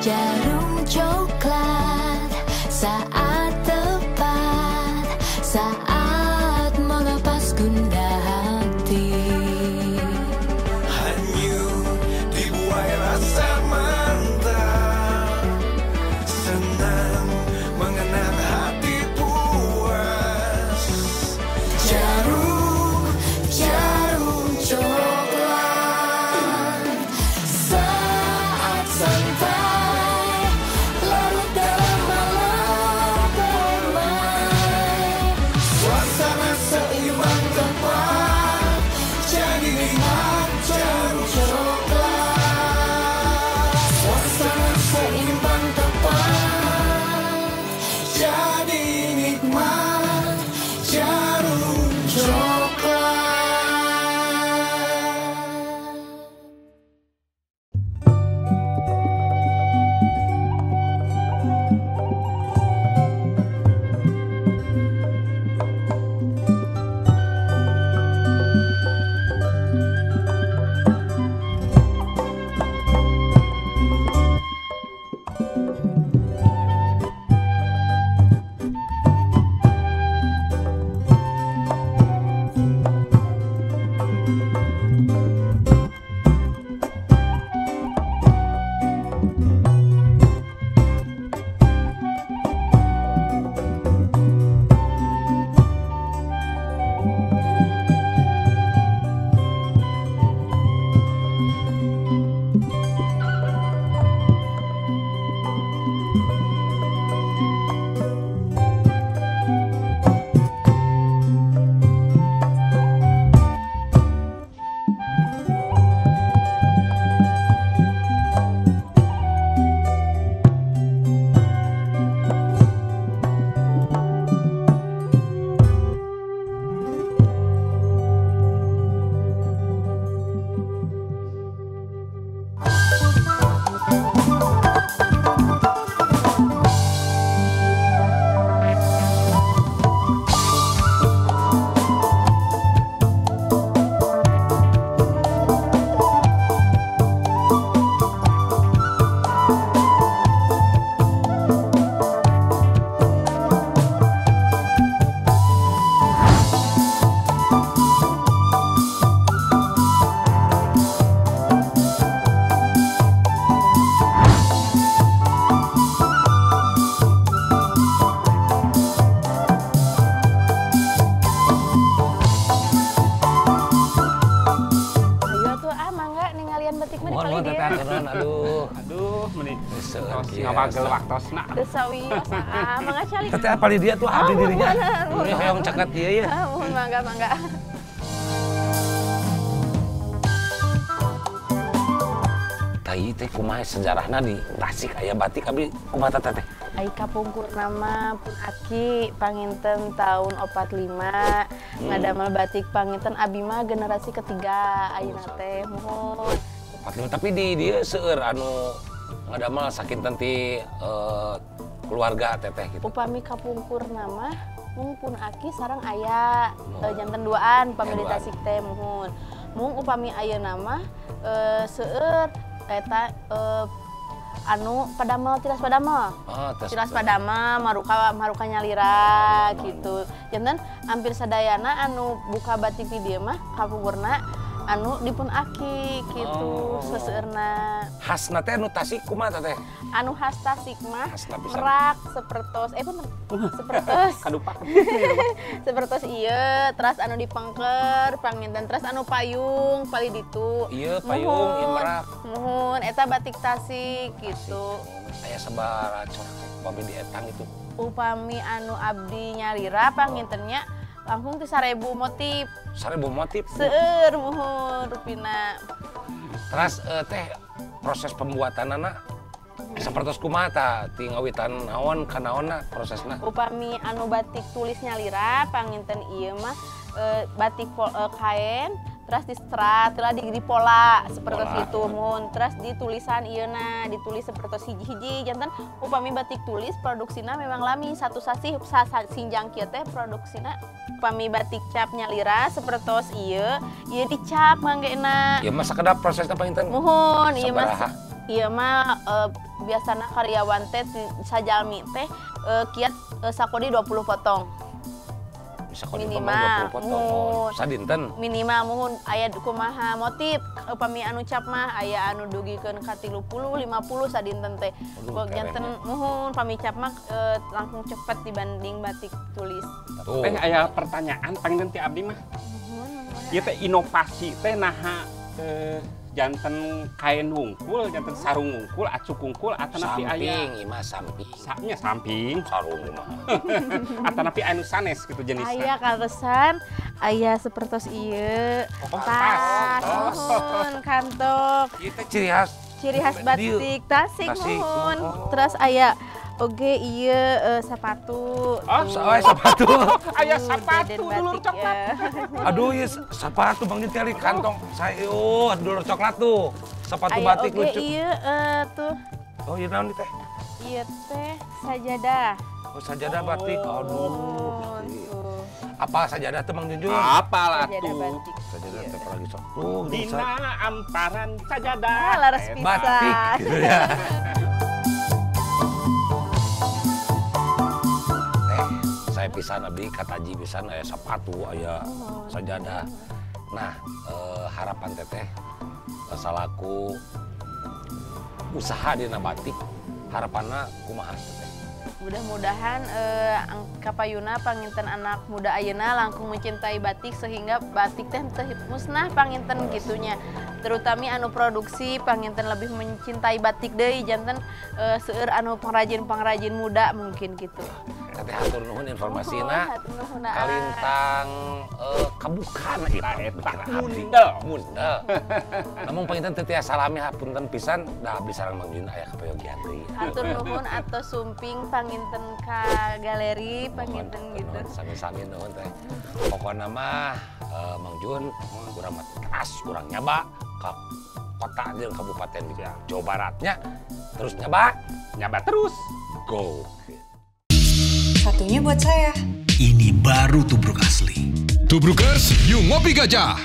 Djarum Coklat, saat tepat, saat melepas gundah hati. Hanyut dibuai rasa mantap, senang mengenang hati puas. Djarum, Djarum Coklat, saat santai larut dalam malam permai. Suasana seimbang tepat, jadi nikmat Djarum Coklat. Suasana seimbang tepat, jadi nikmat Djarum Coklat. Ayo tuh ah mangga ningalian batik mah di Mohon palih teh dieu. nuhun aduh. Aduh, meni Seueur tos kieu. ngawagel waktosna. Teu sawios ah, mangga calik. Teteh apa di dia tuh abdi Ah, dirinya. muhun, Ini hoyong caket ieu ya. Ah, muhun mangga mangga. Tai teh kumaha sejarahna di Tasik aya batik abdi kumaha teh teh? Ai kapungkur nama pun aki panginten tahun 45 ngadamel batik panginten abi mah generasi ketiga ayeuna teh muhun. 45 tapi di dieu seueur anu ngadamel sakinten ti keluarga teteh gitu. Upami kapungkur nama mung pun aki sareng aya janten duaan upami di Duaan. Tasik teh muhun. Mung upami ayeuna mah seueur eta anu padamel tilas padamel. Oh, tes. Tilas padamel maruka maruka nyalira gitu. Janten hampir sadayana anu buka batik di dieu mah kapungkurna anu dipun aki gitu Oh. seseueurna. Khasna teh anu Tasik kumaha teh? Anu khas Tasik mah Khasna pisan. merak sepertos punten sepertos Kadupak. sepertos ieu teras anu dipengker panginten teras anu payung palih ditu. Ieu payung, ieu merak. Muhun eta batik Tasik gitu. Aya sabaraha corak teh upami di etang itu. Upami anu abdi nyalira pangintennya langkung ti 1000 motif. 1000 motif. Seueur muhun rupina. Teras teh proses pembuatanana sapertos kumaha tah ti ngawitan naon ka naonna prosesna? Upami anu batik tulis nyalira panginten ieu mah batik kain terus diserat, terus di pola seperti Pola. itu mun terus ditulisan ieu na ditulis seperti hiji-hiji janten upami batik tulis produksina memang lami satu sasih sinjang kieu teh produksina upami batik cap nyalira sepertos ieu ieu dicap manggena Ya masa kedap prosesna panginten? muhun ieu mah Sabaraha? Ieu mah biasana karyawan teh sajalmi teh kiat sakodi 20 potong. Sakodi minimal 20 potong. Sadinten minimal muhun aya kumaha motif upami anu cap mah aya anu dugikeun ka 30 50 sadinten teh. Janten muhun pami cap mah langkung cepet dibanding batik tulis. Teh aya pertanyaan panginten ti abdi mah. Ieu teh inovasi teh naha janten kain wungkul, janten sarung wungkul, acuk wungkul, atanapi aya samping, imah samping. Nya samping, sarung mah. Atanapi anu sanes gitu jenisna. Aya kaleresan, aya sapertos ieu. Tas, muhun, kantok. Ieu teh ciri khas batik Tasik muhun. Terus aya oge ieu sepatu. Oh, sepatu. Aya sepatu dulur coklat. Aduh, ieu sepatu Bang Jun kantong saya dulur coklat tuh. Sepatu batik lucu. Oge ieu tuh. Oh, ieu naon teh? Ieu teh sajadah. Oh, sajadah batik. Aduh. Apa sajadah tuh Bang Junjun? Apalah tuh. Sajadah teh lagi sok tuh. Dina amparan sajadah. Ah, laras pisan. Batik gitu ya. Saya pisan abdi kataji pisan aya sepatu aya sajadah. Nah, harapan teteh salaku usaha dina batik harapanna kumaha teteh? Mudah-mudahan kapayuna panginten anak muda ayeuna langkung mencintai batik sehingga batik teh teu musnah panginten gitunya. Terutami anu produksi panginten lebih mencintai batik deui janten seueur anu pengrajin-pengrajin muda mungkin gitu. Teteh hatur nuhun informasina. Kalintang kabukan eta mundel. Mundel. Namun panginten teu tiasa salami hapunten pisan da abdi sareng Mang Jun aya kapayogian deui. Hatur nuhun atau sumping panginten ka galeri panginten gitu. Sami-sami nuhun teh. Pokona mah Mang Jun urang mah teras urang nyaba ka kota jeung kabupaten di Jawa Baratnya terus nyaba, nyaba terus. Go. Satunya buat saya. Ini baru tubruk asli. Tubrukers, yuk ngopi gajah.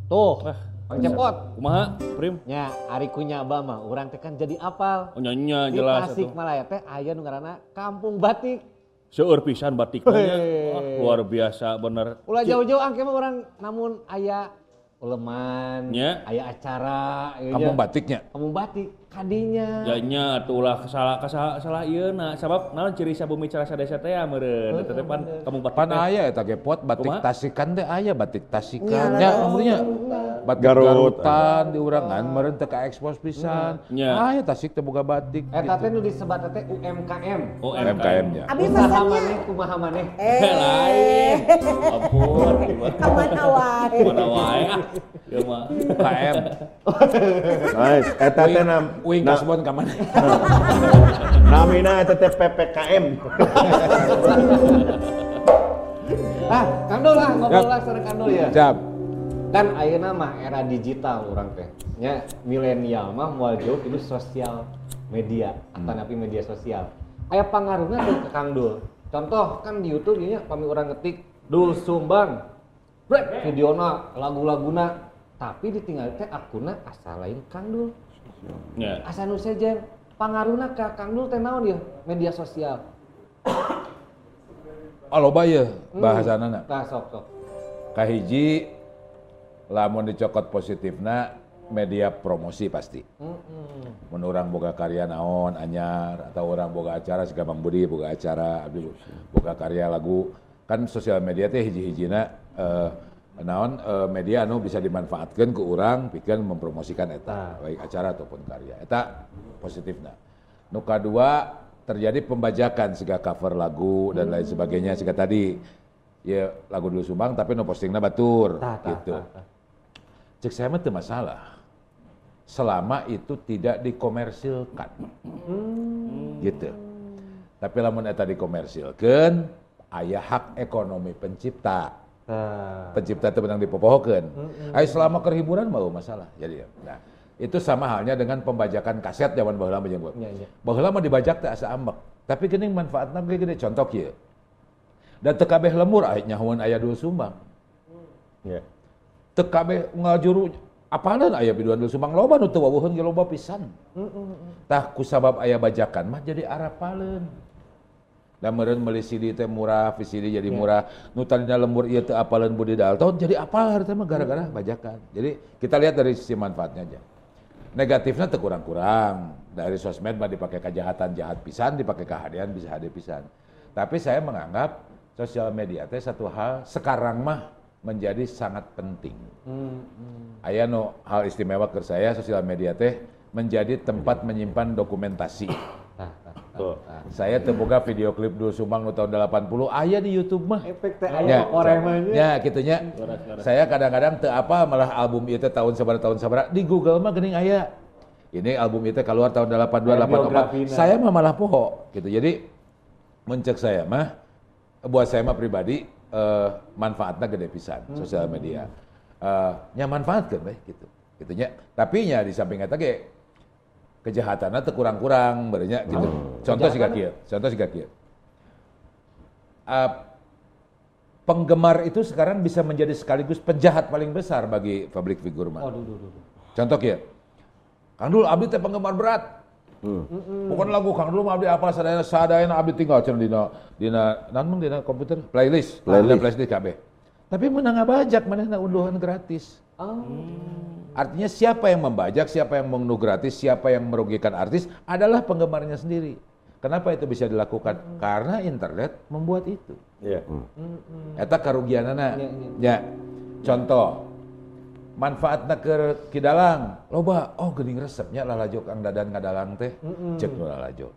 Tuh, Bang Cepot. Kumaha, Prim? Nya, ari ku nyaba mah urang teh kan jadi apal. Oh, nya jelas di Tasikmalaya teh aya nu ngaranna Kampung Batik. Seueur pisan batiknya. Wah, luar biasa bener. Ulah jauh-jauh angke mah urang namun aya uleman, aya acara Kampung batiknya. Kampung batik kadinya. Ya nya atuh ulah salah ieu na sabab naon ciri sabumi cara sadesa teh meureun eta teh pan kampung batik. Pan aya eta ge pot batik Tasikan teh aya batik Tasikan nya umurnya. Batik Garutan di urangan meureun teu kaekspos pisan. Aya Tasik teh boga batik. Eta teh nu disebat teh UMKM. UMKM-nya. Abi pesannya kumaha maneh? Lain. Ampun. Kamana wae. Kamana wae. Ya mah. UKM. Nice. Eta teh uing kasbon ka mana? Namina eta teh PPKM. Ah, Kang Dul lah, ngobrol lah sareng Kang Dul ya. Siap. Kan ayeuna mah era digital urang teh. Nya milenial mah moal jauh itu sosial media atanapi media sosial. Aya pangaruhna tuh ke Kang Dul. Contoh kan di YouTube nya pami urang ngetik Dul Sumbang. Brek videona, lagu-laguna, tapi ditinggal teh akunna asa lain Kang Dul. Ya. Asa nu sejen pangaruhna ka Kang Dul teh naon ya media sosial. Oh, loba ye bahasanana. Tah sok sok. Kahiji lamun dicokot positifna media promosi pasti. Mun urang boga karya naon anyar atau urang boga acara siga Bang Budi boga acara abdi boga karya lagu kan sosial media teh hiji-hijina naon media anu bisa dimanfaatkan ke urang pikeun mempromosikan eta baik acara ataupun karya eta positifna. Nu kadua terjadi pembajakan siga cover lagu dan lain sebagainya siga tadi ya lagu Dul Sumbang tapi nu postingna batur gitu. Cek saya mah teu masalah selama itu tidak dikomersilkan. Gitu. Tapi lamun eta dikomersilkeun aya hak ekonomi pencipta. Pencipta itu menang dipopohokeun. Ayo selama kerhiburan mau masalah. Jadi nah, Itu sama halnya dengan pembajakan kaset zaman baheula mah jeung gua. Baheula mah dibajak teh asa ambek. Tapi geuning manfaatna ge gede, contoh kieu. Dan teu kabeh lembur aya nyahoan aya Doel Sumbang. Ya. Teu kabeh ngajuru apaleun aya biduan Doel Sumbang loba nu teu wawuheun ge loba pisan. Tah kusabab aya bajakan mah jadi arapaleun. Da meureun meuli CD teh murah, VCD jadi murah. Nu tadina lembur ieu teu apaleun Budi Dalton jadi apal harta mah gara-gara bajakan. Jadi kita lihat dari sisi manfaatnya aja. Negatifnya teu kurang-kurang. Dari sosmed mah dipakai kejahatan jahat pisan, dipakai kehadean bisa hade pisan. Tapi saya menganggap sosial media teh satu hal sekarang mah menjadi sangat penting. Aya nu hal istimewa keur saya, sosial media teh menjadi tempat menyimpan dokumentasi. Saya teu boga video klip Doel Sumbang nu tahun 80 aya di YouTube mah. Efek teh aya koreh mah nya. Ya kitu nya. Saya kadang-kadang teu apa malah album ieu teh tahun sabaraha di Google mah geuning aya. Ini album ieu teh keluar tahun 82 84. Saya mah malah poho gitu. Jadi mencek saya mah buat saya mah pribadi manfaatnya gede pisan sosial media. Nya manfaatkeun we gitu. Kitu nya. Tapi nya di samping eta ge kejahatannya teu kurang-kurang berenya gitu. Contoh siga kieu, contoh siga kieu. Penggemar itu sekarang bisa menjadi sekaligus penjahat paling besar bagi public figure mah. Contoh kieu. Kang Dul abdi teh penggemar berat. Pokoknya lagu Kang Dul mah abdi apa sadayana abdi tinggal cenah dina naon mah dina komputer playlist kabeh. Tapi meunang ngabajak manehna unduhan gratis. Artinya siapa yang membajak, siapa yang mengunduh gratis, siapa yang merugikan artis adalah penggemarnya sendiri. Kenapa itu bisa dilakukan? Karena internet membuat itu. Yeah. Eta karugianana. Ya. Contoh, manfaatna keur kidalang, loba, oh geuning resepnya lalajo Kang Dadan ngadalang teh, cek nu lalajo.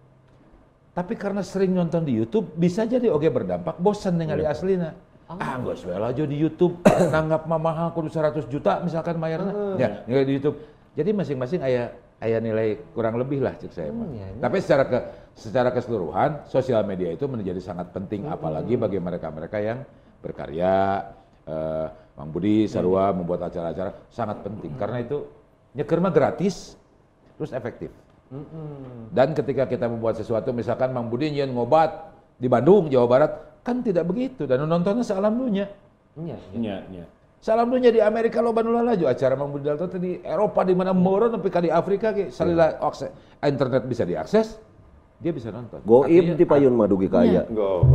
Tapi karena sering nonton di YouTube, bisa jadi oge berdampak bosan ningali aslina. Ah, geus we lalajo di YouTube, nanggap mah mahal kudu 100 juta misalkan mayarna. Ya, nilai di YouTube. Jadi masing-masing aya nilai kurang lebih lah cek saya mah. Tapi secara keseluruhan sosial media itu menjadi sangat penting apalagi bagi mereka-mereka yang berkarya, Mang Budi, Sarua membuat acara-acara sangat penting karena itu nyeker mah gratis terus efektif. Dan ketika kita membuat sesuatu misalkan Mang Budi nyieun ngobat di Bandung, Jawa Barat, kan tidak begitu dan nontonnya sealam dunia. Iya. Salam dunia di Amerika loba nu lalajo acara Mang Budi Dalton di Eropa di mana meureun nepi ka di Afrika ge salila internet bisa diakses dia bisa nonton. Goib di payun mah dugi ka aya.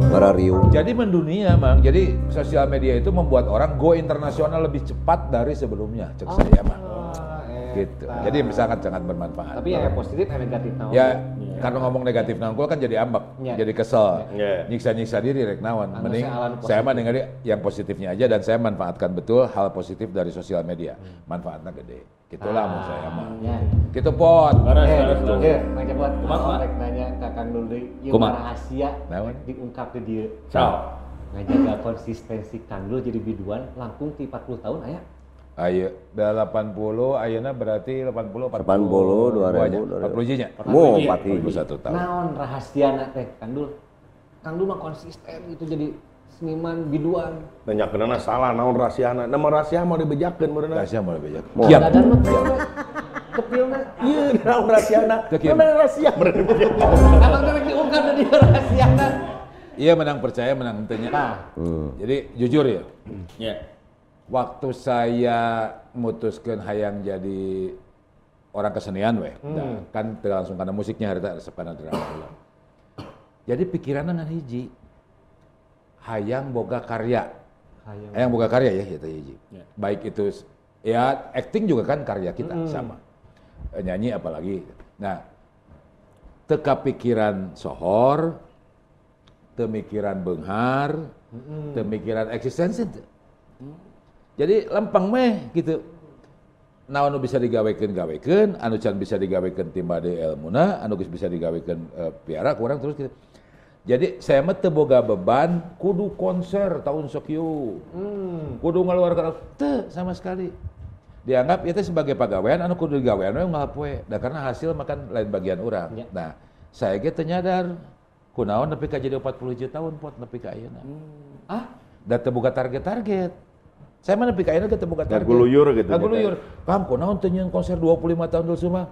Barariung. Jadi mendunia Mang. Jadi sosial media itu membuat orang go internasional lebih cepat dari sebelumnya cek saya mah. Gitu. Jadi sangat-sangat bermanfaat. Tapi yang positif yang negatif naon. Ya, karena ngomong negatif nangkul kan jadi ambek, jadi kesel. Nyiksa-nyiksa diri rek naon. Mending saya mah ningali yang positifnya aja dan saya manfaatkan betul hal positif dari sosial media. Manfaatnya gede. Gitulah mun saya mah. Gitu pot. Mang Cepot, rek nanya ka Kang Dul deui, ieu rahasia diungkap di dieu. Ngajaga konsistensi Kang Dul jadi biduan langkung ti 40 tahun aya. Ayo, 80, ayeuna berarti 80, 40, 80, 2000, 40 nya? Mo, 41 tahun. Naon rahasiana teh, Kang Dul? Kang Dul mah konsisten gitu jadi seniman biduan. Nanyakeunana salah, naon rahasiana? Nama rahasia mau dibejakeun meureunna. Rahasia mau dibejakeun. Kiat. Dadan mah kepilna. Ieu naon rahasiana? Naon rahasia meureun dibejakeun. Abang teh diungkap di rahasiana. Iya menang percaya menang henteu nya. Jadi jujur ya. Iya. Waktu saya mutuskeun hayang jadi orang kesenian weh, nah, kan langsung karena musiknya harita resep kana drama. Jadi pikiranna ngan hiji, hayang boga karya. Hayang boga karya ya itu hiji. Yeah. Baik itu ya acting juga kan karya kita sama. Nyanyi apalagi. Nah, teka pikiran sohor, temikiran beunghar, temikiran eksistensi. Jadi lempeng meh gitu. Naon nu bisa digawekeun gawekeun, anu can bisa digawekeun timba deui elmuna, anu geus bisa digawekeun piara kurang terus gitu. Jadi saya mah teu boga beban kudu konser tahun sakieu. Kudu ngaluarkeun teu sama sekali. Dianggap ieu teh sebagai pagawean anu kudu digawean we unggal poe. Da karena hasil makan lain bagian urang. Ya. Nah, saya ge teu nyadar kunaon nepi ka jadi 40 tahun pot nepi ka ayeuna. Ah, da teu boga target-target. Saya mah nepi ka ayeuna ge teu boga target. Ngaguluyur gitu. Ngaguluyur. Kang kunaon teu nyieun konser 25 tahun Doel Sumbang?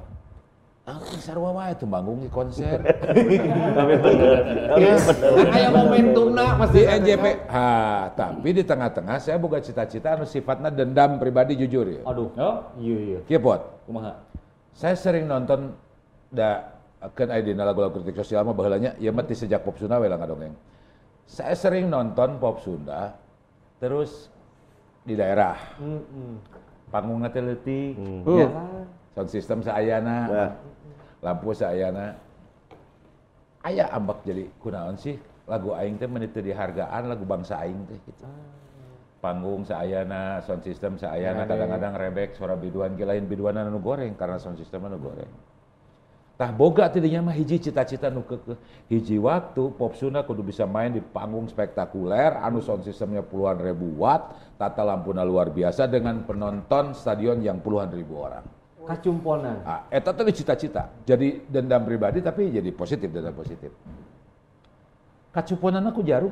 Ah, sarua wae teu manggung di konser. Tapi bener. Kan aya momentumna di NJP. Ha, tapi di tengah-tengah saya boga cita-cita anu sifatna dendam pribadi jujur ya. Aduh. Oh, iya iya. Kieu pot. Kumaha? Saya sering nonton da keun aya dina lagu-lagu kritik sosial mah baheula nya ieu mah ti sejak pop Sunda we lah ngadongeng. Saya sering nonton pop Sunda terus di daerah. Panggungna teh leutik, ya. Sound system saayana. Nah. Lampu saayana. Aya ambek jadi kunaon sih lagu aing teh meuni teu dihargaan lagu bangsa aing teh gitu. Panggung saayana, sound system saayana, kadang-kadang rebek suara biduan ge lain biduanna nu goreng karena sound system nu goreng. Tah boga tidinya mah hiji cita-cita nu keukeuh. Hiji waktu pop Sunda kudu bisa main di panggung spektakuler anu sound systemnya puluhan ribu watt, tata lampuna luar biasa dengan penonton stadion yang puluhan ribu orang. Kacumponan. Ah, eta teh cita-cita. Jadi dendam pribadi tapi jadi positif, dendam positif. Kacumponan aku jarum.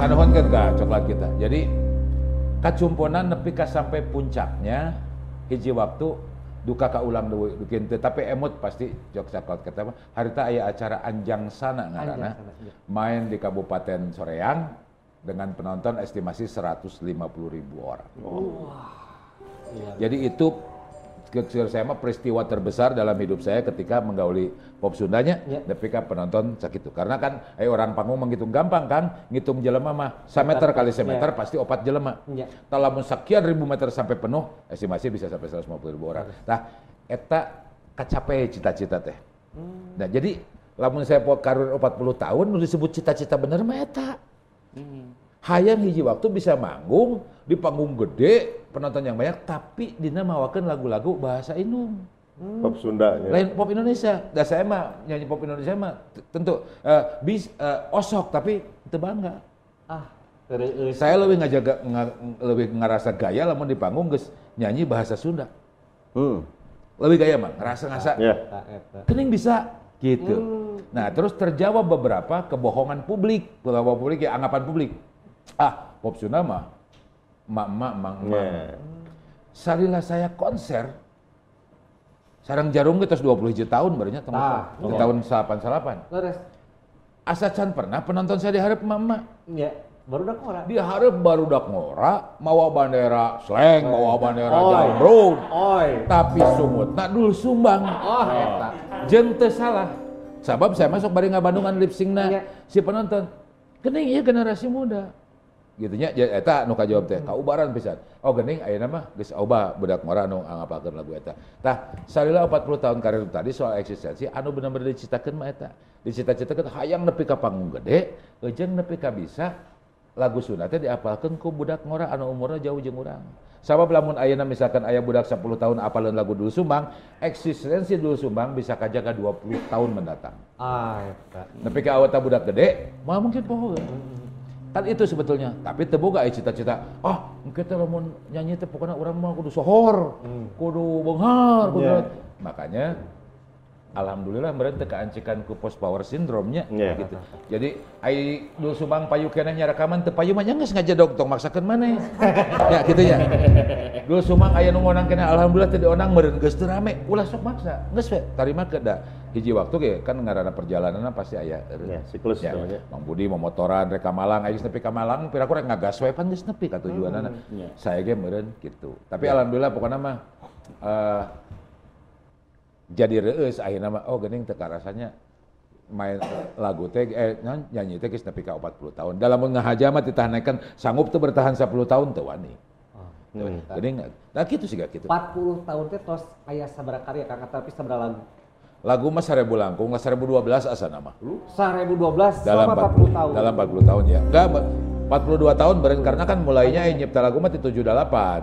Kanuhunkeun ka coklat kita. Jadi kacumponan nepi ka sampai puncaknya hiji waktu duka kaulang deui dukin teu tapi emut pasti jok coklat kita mah harita aya acara Anjangsana ngaranna Anjangsana, iya. Main di Kabupaten Soreang dengan penonton estimasi 150.000 orang. Jadi itu saya mah peristiwa terbesar dalam hidup saya ketika menggauli pop Sundanya, nepi ka penonton sakitu. Karena kan orang panggung menghitung gampang kan, ngitung jelema mah sameter kali semeter pasti 4 jelema. Tah lamun sekian ribu meter sampai penuh, estimasi bisa sampai 150.000 orang. Tah eta kacape cita-cita teh. Nah, jadi lamun saya karir 40 tahun nu disebut cita-cita bener mah eta. Hayang hiji waktu bisa manggung di panggung gede, penonton yang banyak, tapi dina mawakeun lagu-lagu bahasa Indung. Pop Sunda ya. Lain pop Indonesia. Da saya mah nyanyi pop Indonesia mah tentu osok tapi teu bangga. Ah, tereueus. Saya lebih ngajaga lebih ngerasa gaya lamun di panggung geus nyanyi bahasa Sunda. Lebih gaya mah, ngerasa-ngerasa. Kening bisa gitu. Nah, terus terjawab beberapa kebohongan publik, kebohongan publik ya anggapan publik. Ah, pop Sunda mah mak-mak, mang-mang. Salilah saya konser sareng Jarum ge tos 20 tahun barunya tahun 88. Leres. Asa can pernah penonton saya diharap emak-emak. Iya, barudak ngora. Diharap barudak ngora, mawa bandera Slank, mawa bandera Jamrud. Tapi sungutna Doel Sumbang. Oh, eta. Jeung teu salah. Sabab saya masuk bari ngabandungan lip sync-na si penonton. Geuning ieu generasi muda. Gitu nya eta nu kajawab teh kaubaran pisan. Oh geuning ayeuna mah geus obah budak ngora nu ngapalkeun lagu eta. Tah salila 40 tahun karir tadi soal eksistensi anu bener-bener dicitakeun mah eta. Dicita-citakeun hayang nepi ka panggung gede, jeung nepi ka bisa lagu Sunda teh diapalkeun ku budak ngora anu umurna jauh jeung urang. Sabab lamun ayeuna misalkan aya budak 10 tahun apaleun lagu Doel Sumbang, eksistensi Doel Sumbang bisa kajaga 20 tahun mendatang. Ah eta. Nepi ka awet budak gede, moal mungkin poho. Kan itu sebetulnya, tapi teu boga aya cita-cita, ah engke teh lamun nyanyi teh pokona urang mah kudu sohor, kudu beunghar, kudu. Makanya alhamdulillah meureun teu kaancikan ku post power syndrome-nya gitu. Jadi ai Doel Sumbang payu keneh nyarekaman teu payu mah nya geus ngajedog tong maksakeun maneh. Ya kitu nya. Doel Sumbang aya nu ngonang keneh alhamdulillah teu dionang meureun geus teu rame, ulah sok maksa. Geus we tarima da hiji waktu ge kan ngaranna perjalananna pasti aya ya, siklus ya. Mang Budi momotoran rek ka Malang, aya geus nepi ka Malang piraku rek ngagas we pan geus nepi ka tujuanana. Saya ge meureun kitu. Tapi alhamdulillah pokona mah jadi reueus akhirna mah oh geuning teu karasanya main lagu teh nyanyi teh geus nepi ka 40 tahun. Da lamun ngahaja mah ditahanakeun sanggup teu bertahan 10 tahun teu wani. Geuning nah kitu siga kitu. 40 tahun teh tos aya sabaraha karya Kang tapi sabaraha lagu? Lagu mah 1000 langkung lah 1012 asana mah. 1012 dalam 40 tahun. Dalam 40 tahun ya. Enggak 42 tahun bareng karena kan mulainya nyipta lagu mah di 78.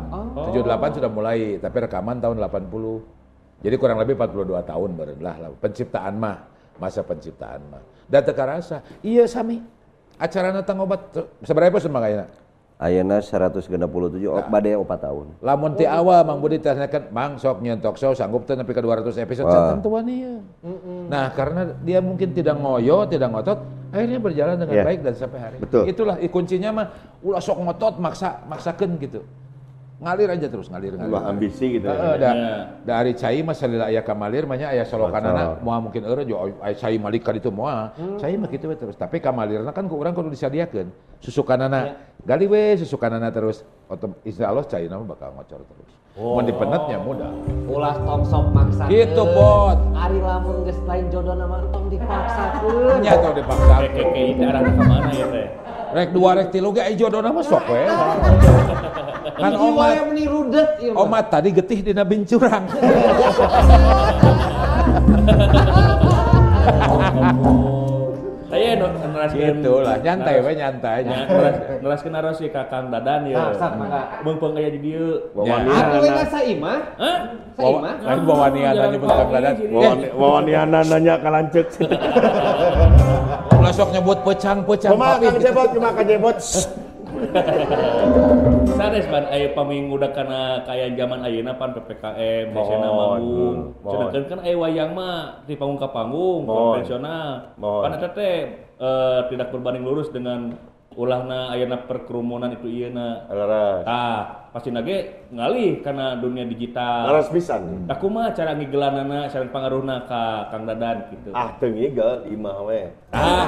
Oh. 78 sudah mulai, tapi rekaman tahun 80. Jadi kurang lebih 42 tahun bareng lah penciptaan mah, masa penciptaan mah. Da teu karasa. Iya sami. Acarana tang obat sabaraha episode mah ayeuna? Ayeuna 167 nah, bade 4 tahun. Lamun ti awal Mang Budi tanyakan, Mang sok nyeun talk show sanggup teu nepi ka 200 episode can tentuan ieu. Nah, karena dia mungkin tidak ngoyo, tidak ngotot, Akhirnya berjalan dengan Yeah. baik dan sampai hari ini. Betul. Itulah kuncinya mah ulah sok ngotot maksakeun gitu. Ngalir aja terus, ngalir. Ulah ambisi gitu Heeh, ya. Da ari cai mah salila aya kamalir mah nya aya solokanana moal mungkin eureun jo aya cai malik ka ditu moal. Cai mah kitu we terus. Tapi kamalirna kan ku urang kudu disadiakeun. Susukanana gali we susukanana terus. Insyaallah caina mah bakal ngocor terus. Oh. Mun dipenetnya mudah. Ulah tong sok maksakeun. Gitu, Bot. Ari lamun geus lain jodohna mah tong dipaksakeun. Nya tong dipaksakeun. Kayak itu arahna ka mana ya teh? Rek 2 rek 3 ge aya jodohna mah sok we. Kan omat meni rudet ieu mah. Omat tadi getih dina bincurang. Saya neraskeun gitu lah, nyantai we nyantai. Neraskeun narasi ka Kang Dadan ya. Nah, mangga. Meungpeung aya di dieu. Atuh we saimah. Hah? Saimah. Lain wawaniana nyebut Kang Dadan. Wawaniana nanya ka lanceuk. Ulah sok nyebut pecang-pecang. Kumaha Kang Jebot, kumaha Kang Jebot. Sanes pan aya pamingudak kana kaayaan zaman ayeuna pan PPKM, desena manggung. Sedangkan kan aya wayang mah di panggung ka panggung, konvensional. Pan eta teh tidak berbanding lurus dengan ulahna ayeuna perkerumunan itu ieu na. Leres. Tah, pastina ge ngalih kana dunia digital. Leres pisan. Tah kumaha cara ngigelanana sareng pangaruhna ka Kang Dadan gitu. Ah, teu ngigel imah we. Ah,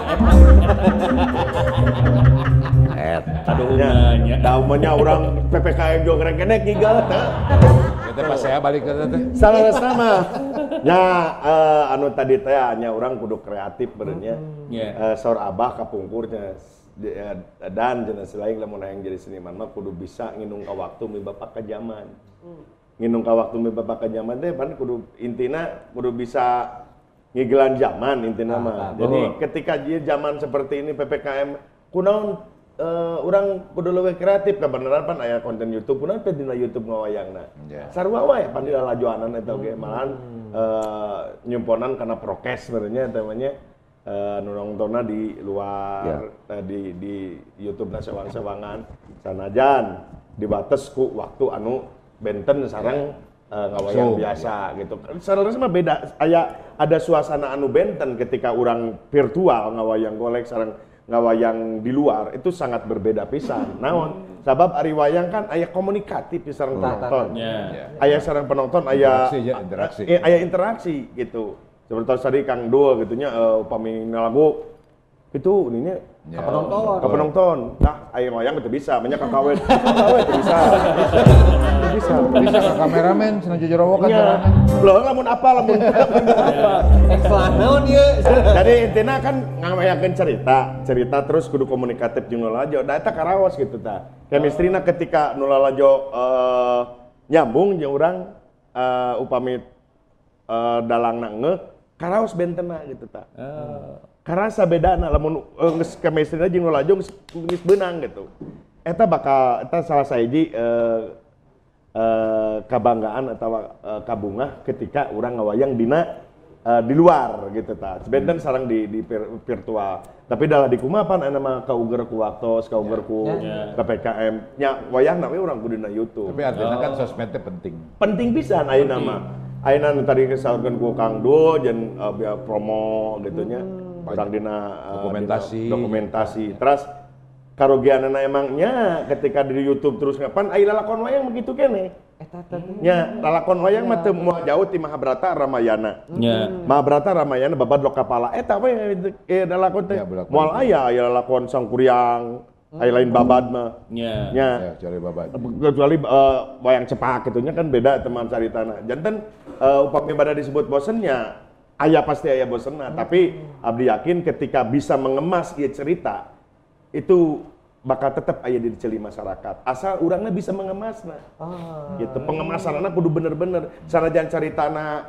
eta. Kaduhungannya. Daumannya urang PPKM juga ngerekenek ngigel teh. Eta pas saya balik ke teh. Salah mah. Nya anu tadi teh nya urang kudu kreatif benernya. Saur abah kapungkurnya dan jenis lain lamun hayang jadi seniman mah kudu bisa nginung ka waktu mi bapak ka zaman. Nginung ka waktu mi bapak ka zaman teh pan kudu intina kudu bisa ngigelan zaman intina mah. Jadi ketika zaman seperti ini PPKM kunaon urang kudu leuwih kreatif kabeneran pan aya konten YouTube kunaon teh dina YouTube ngawayangna. Sarua wae pan dina lajoanan eta oge malahan nyumponan kana prokes sebenarnya eta mah nya. Nu nongtonna di luar di YouTube na sewang-sewangan sanajan dibates ku waktu anu benten sareng ngawayang biasa gitu. Sareng mah beda aya ada suasana anu benten ketika urang virtual ngawayang golek sareng ngawayang di luar itu sangat berbeda pisan. Naon? Sabab ari wayang kan aya komunikatif sareng penonton. Aya sareng penonton aya interaksi. Aya interaksi gitu. Seperti tadi Kang Dul gitu nya upami lagu itu ininya ya. Ke penonton. Ke penonton. Nah, aya wayang teu bisa, banyak kakawen. Kakawen teu bisa. Teu bisa. Bisa ke kameramen cenah jojorowokan sorangan. Loh, lamun apa lamun apa. Ekstra naon ieu. Jadi intina kan ngawayakeun cerita, cerita terus kudu komunikatif jeung nu lalajo. Da eta karaos gitu tah. Chemistry-na ketika nu lalajo nyambung jeung urang upami dalangna ngeuh karaos bentena gitu tah. Karasa bedana lamun geus chemistry-na jeung nu lalajo geus beunang gitu. Eta bakal eta salah sahiji kabanggaan atau kabungah ketika urang ngawayang dina di luar gitu tah. Benten sareng di virtual. Tapi dalah di kumaha pan aya mah kauger ku waktos, kauger ku PPKM. Nya wayangna we urang kudu dina YouTube. Tapi artinya kan sosmednya penting. Penting pisan ayeuna mah. Ayeuna nu tadi disaurkeun ku Kang Dul jeung promo gitu nya. Urang dina dokumentasi. Dokumentasi. Terus karugianana emangnya ketika di YouTube terus ngapan aya lalakon wayang begitu keneh. Nya lalakon wayang mah teu moal jauh ti Mahabharata Ramayana. Nya. Mahabharata Ramayana babad Lokapala eta we lalakon teh. Moal aya aya lalakon Sangkuriang, aya lain babad mah. Nya. Nya. Ya, kecuali babad. Kecuali wayang cepak kitu nya kan beda teman caritana. Janten upami bada disebut bosennya aya pasti aya bosenna, tapi abdi yakin ketika bisa mengemas ieu cerita itu bakal tetap aya di celi masyarakat. Asal urangna bisa mengemasna. Gitu. Pengemasanana kudu bener-bener. Sanajan caritana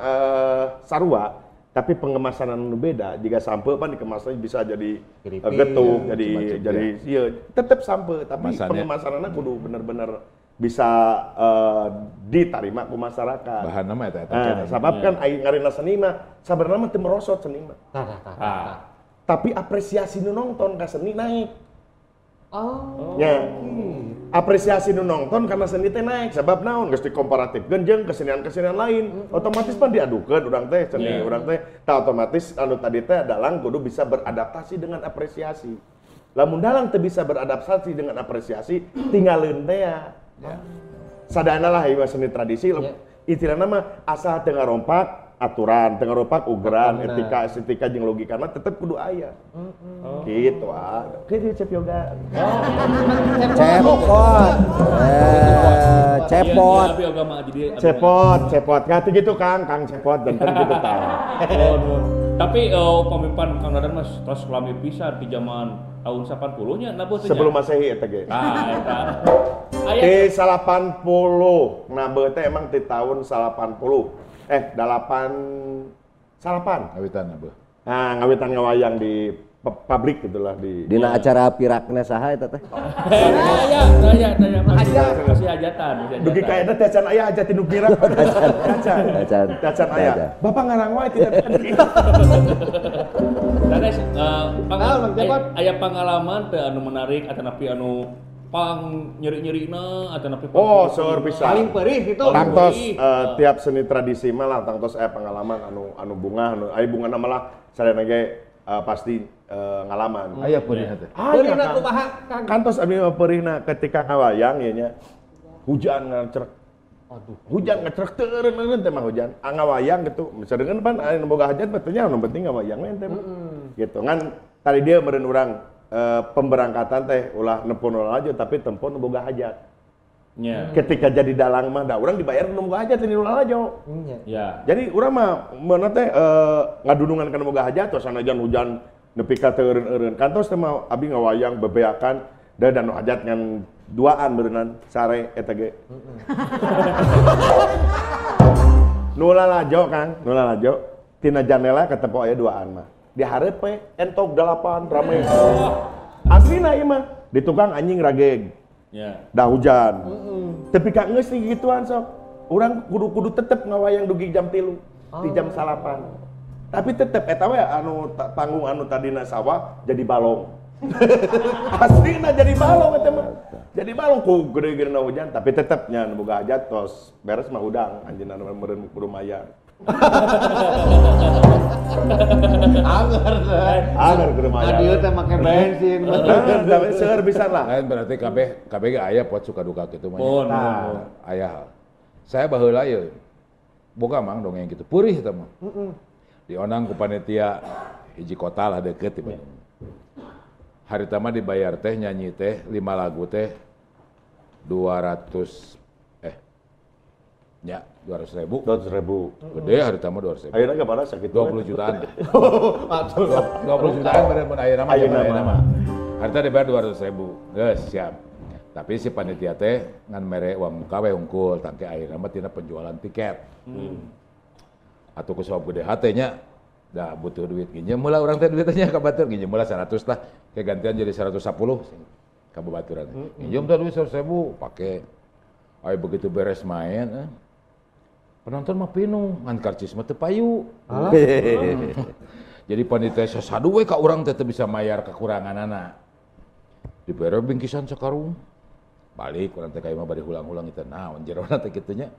sarua, tapi pengemasanana nu beda. Jika sampe pan dikemasnya bisa jadi getuk, ya, jadi iya, tetep sampe, tapi pengemasanana kudu bener-bener bisa diterima ku masyarakat. Bahan nama eta eta. Nah, sabab kan aya ngarina seni mah sabarna mah teu merosot seni mah. Tapi apresiasi nu nonton ka seni naik. Oh. Ya. Apresiasi nu nonton karena seni teh naik sebab naon geus dikomparatifkeun jeung kesenian-kesenian lain. Otomatis pan diadukeun urang teh seni urang teh tah otomatis anu tadi teh dalang kudu bisa beradaptasi dengan apresiasi. Lamun dalang teu bisa beradaptasi dengan apresiasi tinggalin teh ya. Sadana lah ieu seni tradisi istilahna mah asal teu ngarompak aturan, teu ngarompak ugeran, etika, estetika jeung logikana tetep kudu aya. Gitu ah. Kieu Cep Yoga. Cepot. Cepot. Cepot, cepot. Ngati gitu Kang, Kang Cepot benten gitu tah. Tapi pamipan Kang Dadan mah tos lami pisan di zaman tahun 80 nya nabeuh teh. Sebelum Masehi eta ge. Tah eta. Di 80, nabeuh teh emang di tahun 80. 88. Ngawitan nabeuh. Nah, ngawitan ngawayang di pabrik gitulah di dina acara pirakna saha eta teh. Aya, tanya. Masih hajatan, Dugi ka eta teh can aya hajat nu pirak. Tacan. Tacan aya. Bapak ngarang wae tidak tadi. Sanes aya pengalaman teh anu menarik atanapi anu pang nyeri-nyerina atanapi oh, seueur pisan. Paling perih gitu. Tangtos tiap seni tradisi mah lah tangtos aya pengalaman anu bunga anu aya bungana malah sadayana ge pasti ngalaman. Aya peurihna teh. Peurihna kumaha Kang? Kantos abdi mah peurihna ketika ngawayang ieu nya. Hujan ngacrek. Aduh, hujan ngacrek teu eureun-eureun teh mah hujan. Ngawayang gitu. Misalkan pan aya nu boga hajat mah teh nya nu penting ngawayang we teh mah. Gitu. Ngan tadi dia meureun urang pemberangkatan teh ulah nepon ulah aja tapi tempo nu boga hajat. Yeah. Ketika jadi dalang mah da urang dibayar nu boga hajat ini ulah aja. Yeah. Jadi urang mah meuna teh ngadunungan kana boga hajat tos sanajan hujan nepi ka teu eureun-eureun. Kantos teh mah abi ngawayang bebeakan da nu hajat ngan duaan beureunnan sare eta ge. Nu lalajo Kang, nu lalajo tina janela katempo aya duaan mah. Di hareup we entok 8 rame. Aslina ieu mah di tukang anjing rageg. Yeah. Dah hujan. Tapi ka geus gituan sok. Urang kudu-kudu tetep ngawayang dugi jam 3, di jam 9. Tapi tetep eta we anu panggung anu tadina sawah jadi balong. Aslina jadi balong eta mah. Jadi balong ku gede-gedena hujan tapi tetep nya nu boga hajat tos beres mah hudang anjeunna meureun kudu mayar. Anger, anger kudu mayar. Adieu teh make bensin. Tapi seueur pisan lah. Lain berarti kabeh ge aya pot suka duka kitu mah. Nah, aya. Saya baheula ieu boga mang dongeng kitu. Purih eta mah. Dionang ku panitia hiji kota lah deket di Bandung. Harita mah dibayar teh nyanyi teh 5 lagu teh 200 ya 200.000. 200.000. Gede harita mah 200.000. Ayeuna ge pada sakitu. 20 jutaan. 20 jutaan pada mun ayeuna mah ayeuna mah. Harita dibayar 200.000. Geus siap. Tapi si panitia teh ngan mere uang muka we hungkul tangke ayeuna mah tina penjualan tiket. Atuh ku sabab gede hate nya da butuh duit nginjem heula urang teh duitnya ka batur nginjem heula 100 lah kayak gantian jadi 110 ka babaturan. Nginjem teh duit 100.000 pake. Ayo begitu beres main penonton mah pinuh, ngan karcis mah teu payu. Jadi panitia sasadu we ka urang teh teu bisa mayar kekuranganana. Dibere bingkisan sakarung. Balik urang teh ka imah bari hulang-hulang itu naon jerona teh kitu nya.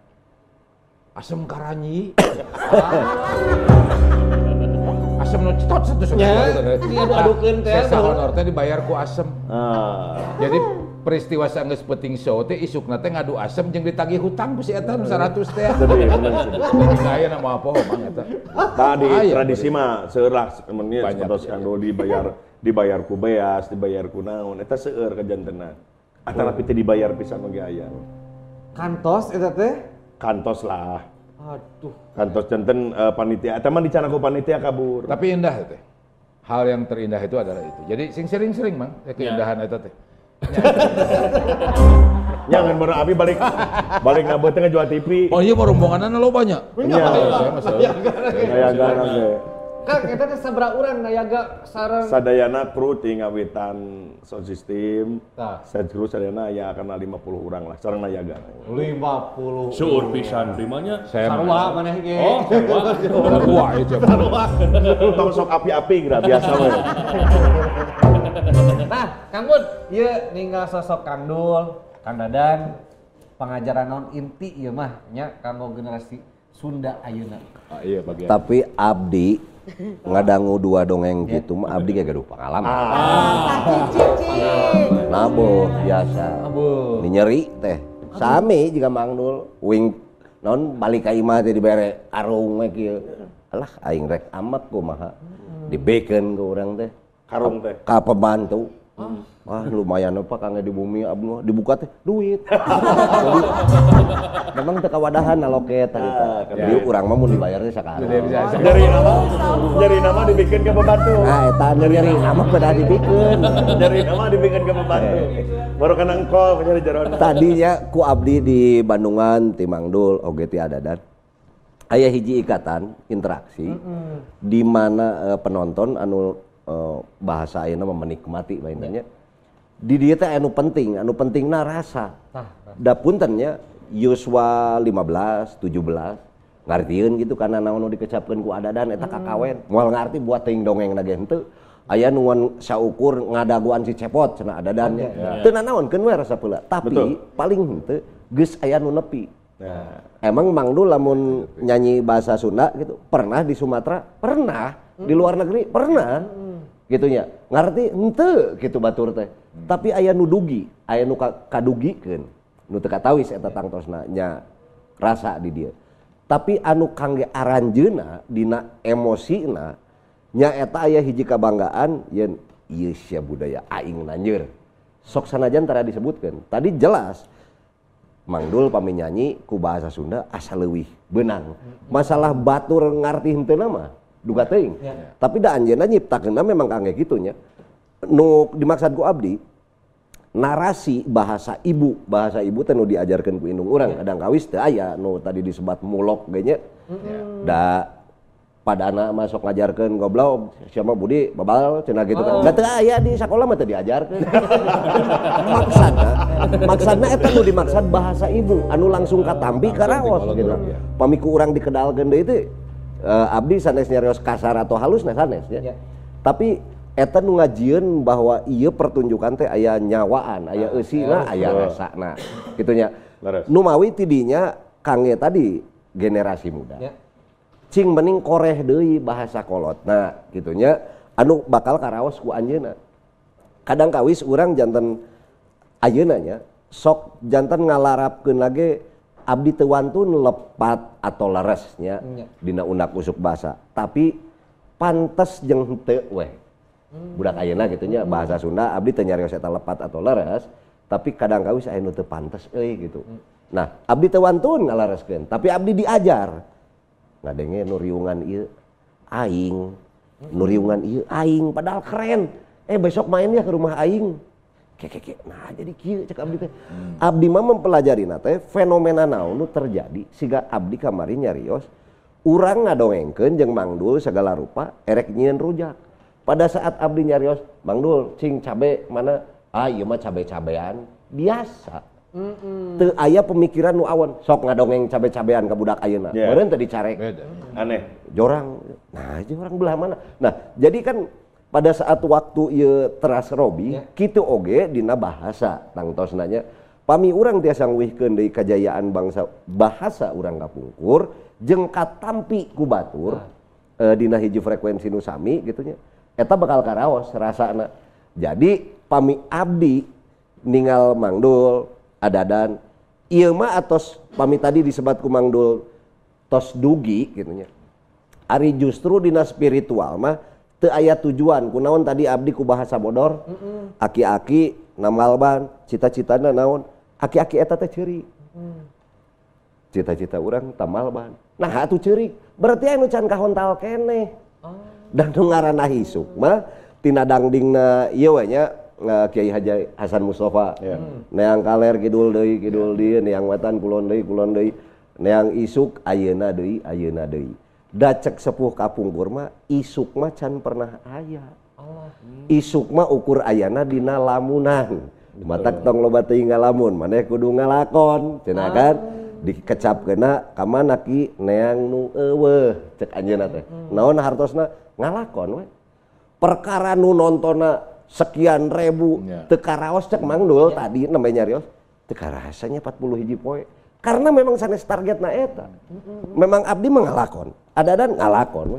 Asem karanyi. Asem nu cetot satu nya, diadu-adukeun teh. Sesa honor teh dibayar ku asem. Jadi peristiwa sanggeus penting show teh isukna teh ngadu asem jeung ditagih hutang ku si eta nu 100 teh. Jadi aya na moal poho mang eta. Tadi tradisi mah seueur lah sebenarnya sapertos Kang Dodi dibayar ku beas, dibayar ku naon eta seueur kajantenan. Atanapi teh dibayar pisan oge aya. Kantos eta teh? Kantos lah. Aduh. Kantos janten panitia eta mah dicana ku panitia kabur. Tapi indah teh. Hal yang terindah itu adalah itu. Jadi sing sering-sering mang keindahan eta teh. Jangan baru abi balik ngabeuh teh ngajual TV. Oh iya rombonganna lo banyak. Iya, saya mah nayaga ge. Kang eta teh sabaraha urang nayaga sareng sadayana kru ti ngawitan sound system. Set kru sadayana aya kana 50 urang lah sareng nayaga. 50. Seueur pisan primanya. Sarua maneh ge. Oh, sarua. Sarua ieu sarua. Tong sok api-api geura biasa we. Nah, Kang Bud, ieu ninggal sosok Kang Dul, Kang Dadan pangajaran naon inti ieu mah nya kanggo generasi Sunda ayeuna. Ah, iya bagian. Tapi abdi ngadangu dua dongeng gitu mah abdi ge gaduh pengalaman. Naboh biasa. Nyeri teh. Sami jiga Mang Dul wing naon balik ka imah teh dibere karung we kieu. Alah aing rek amat kumaha. Dibekeun ku urang teh. Karung teh. Ka pembantu. Wah lumayan apa kangge di bumi abdi mah dibuka teh duit. Jadi memang teu kawadahan naloket tadi teh. Jadi urang mah mun dibayar teh sakarang. Nyeri nama dibikeun ke pembantu. Nah eta nyeri nama pada dibikeun. Nyeri nama dibikeun ke pembantu. Baru kena engkol nyeri jerona. Tadinya ku abdi di Bandungan ti Mang Dul oge ti Adadan. Aya hiji ikatan interaksi di mana penonton anu bahasa ayeuna mah menikmati bainanya. Di dieu teh anu penting, anu pentingna rasa. Da punten nya yuswa 15, 17 ngartieun gitu karena naon nu dikecapkeun ku Adadan eta kakawen. Moal ngarti buat teuing dongengna ge henteu. Aya nu saukur ngadaguan si Cepot cenah Adadan nya. Teu nanaonkeun we rasa peula. Tapi paling henteu geus aya nu nepi. Nah. Emang Mang Dul lamun nyanyi bahasa Sunda gitu pernah di Sumatera? Pernah. Di luar negeri? Pernah. Gitunya. Ngarti henteu gitu batur teh. Tapi aya nu dugi, aya nu kadugikeun. Nu teu katawis eta tangtosna nya rasa di dieu. Tapi anu kangge aranjeuna dina emosina nya eta aya hiji kabanggaan yen ieu sia budaya aing nanjeur. Sok sanajan tara disebutkeun. Tadi jelas Mang Dul pami nyanyi ku bahasa Sunda asa leuwih beunang. Masalah batur ngarti henteu mah duka teuing. Tapi da anjeunna nyiptakeunna memang kangge kitu nya. Nu dimaksad ku abdi narasi bahasa ibu teh nu diajarkeun ku indung urang. Kadang kawis teu aya nu tadi disebat mulok ge nya. Da padana mah sok ngajarkeun goblok siapa Budi babal cenah gitu kan. Da teu aya di sakola mah teu diajarkeun. Maksadna eta nu dimaksad bahasa ibu anu langsung katampi karaos gitu. Pami ku urang dikedalkeun deui teh abdi sanes nyarios kasar atau halus nah sanes nya. Tapi eta nu ngajieun bahwa ieu pertunjukan teh aya nyawaan, aya eusina, aya rasana kitu nya. Nu mawi tidinya kangge tadi generasi muda. Cing mending koreh deui bahasa kolotna kitu nya anu bakal karaos ku anjeunna. Kadang kawis urang janten ayeuna nya sok janten ngalarapkeun lagi abdi teu wantun lepat atau leres nya dina undak usuk bahasa, tapi pantes jeung henteu weh. Budak ayeuna kitu nya bahasa Sunda abdi teu nyarios eta lepat atau leres, tapi kadang kawis aya nu teu pantes euy gitu. Nah, abdi teu wantun ngalareskeun, tapi abdi diajar. Ngadenge nu riungan ieu aing, nu riungan ieu aing padahal keren. Besok main ya ke rumah aing. Keke nah jadi kieu cek abdi teh. Abdi mah mempelajarina teh fenomena naon nu terjadi siga abdi kamari nyarios urang ngadongengkeun jeung Mang Dul segala rupa erek nyieun rujak. Pada saat abdi nyarios Mang Dul cing cabe mana? Ah ieu mah cabe-cabean biasa. Teu aya pemikiran nu awan sok ngadongeng cabe-cabean ka budak ayeuna. Meureun teu dicarek. Aneh. Jorang. Nah, jorang belah mana? Nah, jadi kan pada saat waktu ieu teras robi, kitu oge dina bahasa tangtosna nya. Pami urang tiasa nguihkeun deui kajayaan bangsa bahasa urang kapungkur jeung katampi ku batur dina hiji frekuensi nu sami kitu nya. Eta bakal karaos rasana. Jadi pami abdi ninggal Mang Dul Adadan ieu mah atos pami tadi disebat ku Mang Dul tos dugi kitu nya. Ari justru dina spiritual mah teu aya tujuan kunaon tadi abdi ku bahasa bodor. Aki-aki namalban cita-citana naon aki-aki eta teh ceurik. Cita-cita urang tamalban. Nah atuh ceurik berarti anu can kahontal keneh. Dan nu ngaranna isuk mah tina dangdingna ieu we nya Kiai Haji Hasan Mustafa. Neang kaler kidul deui kidul dieu neang wetan kulon deui neang isuk ayeuna deui ayeuna deui. Da cek sepuh kapungkur mah isuk mah can pernah aya. Isuk mah ukur ayana dina lamunan. Matak tong loba teuing ngalamun, maneh kudu ngalakon cenah kan. Dikecapkeunna ka mana ki neang nu eueuh cek anjeunna teh. Naon hartosna ngalakon we. Perkara nu nontonna sekian ribu teu karaos cek Mang Dul tadi nembe nyarios. Teu karasanya 40 hiji poe. Karena memang sanes targetna eta. Memang abdi mah ngalakon. Adadan ngalakon.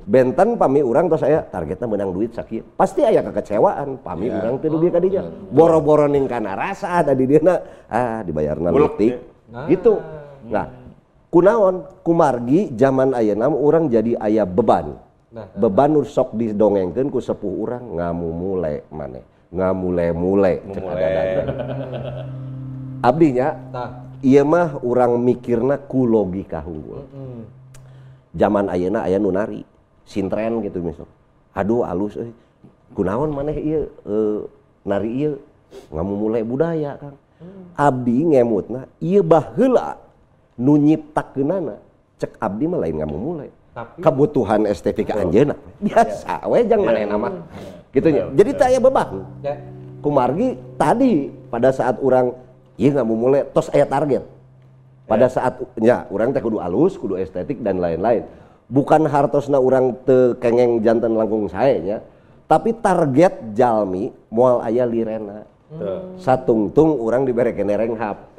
Benten pami urang tos aya targetna menang duit sakieu. Pasti aya kekecewaan pami urang teu dugi ka dinya. Boro-boro ning kana rasa ada di dieuna dibayarna leutik. Gitu. Nah, kunaon kumargi zaman ayeuna urang jadi aya beban. Beban nu sok didongengkeun ku sepuh urang ngamumule maneh. Ngamule-mule cek adadan. Abdinya ieu mah urang mikirna ku logika unggul. Zaman ayeuna aya nu nari, sintren gitu misal. Aduh alus euy. Kunaon maneh ieu nari ieu ngamumule budaya Kang. Abdi ngemutna ieu baheula nu nyiptakeunana cek abdi mah lain ngamumule. Kebutuhan estetika anjeunna biasa we jang manehna mah. Gitu nya. Jadi teu aya beban. Kumargi tadi pada saat urang ieu ngamumule tos aya target. Pada saat nya urang teh kudu alus, kudu estetik dan lain-lain. Bukan hartosna urang teu kengeng janten langkung sae nya, tapi target jalmi moal aya lirena. Satungtung urang dibere kene renghap.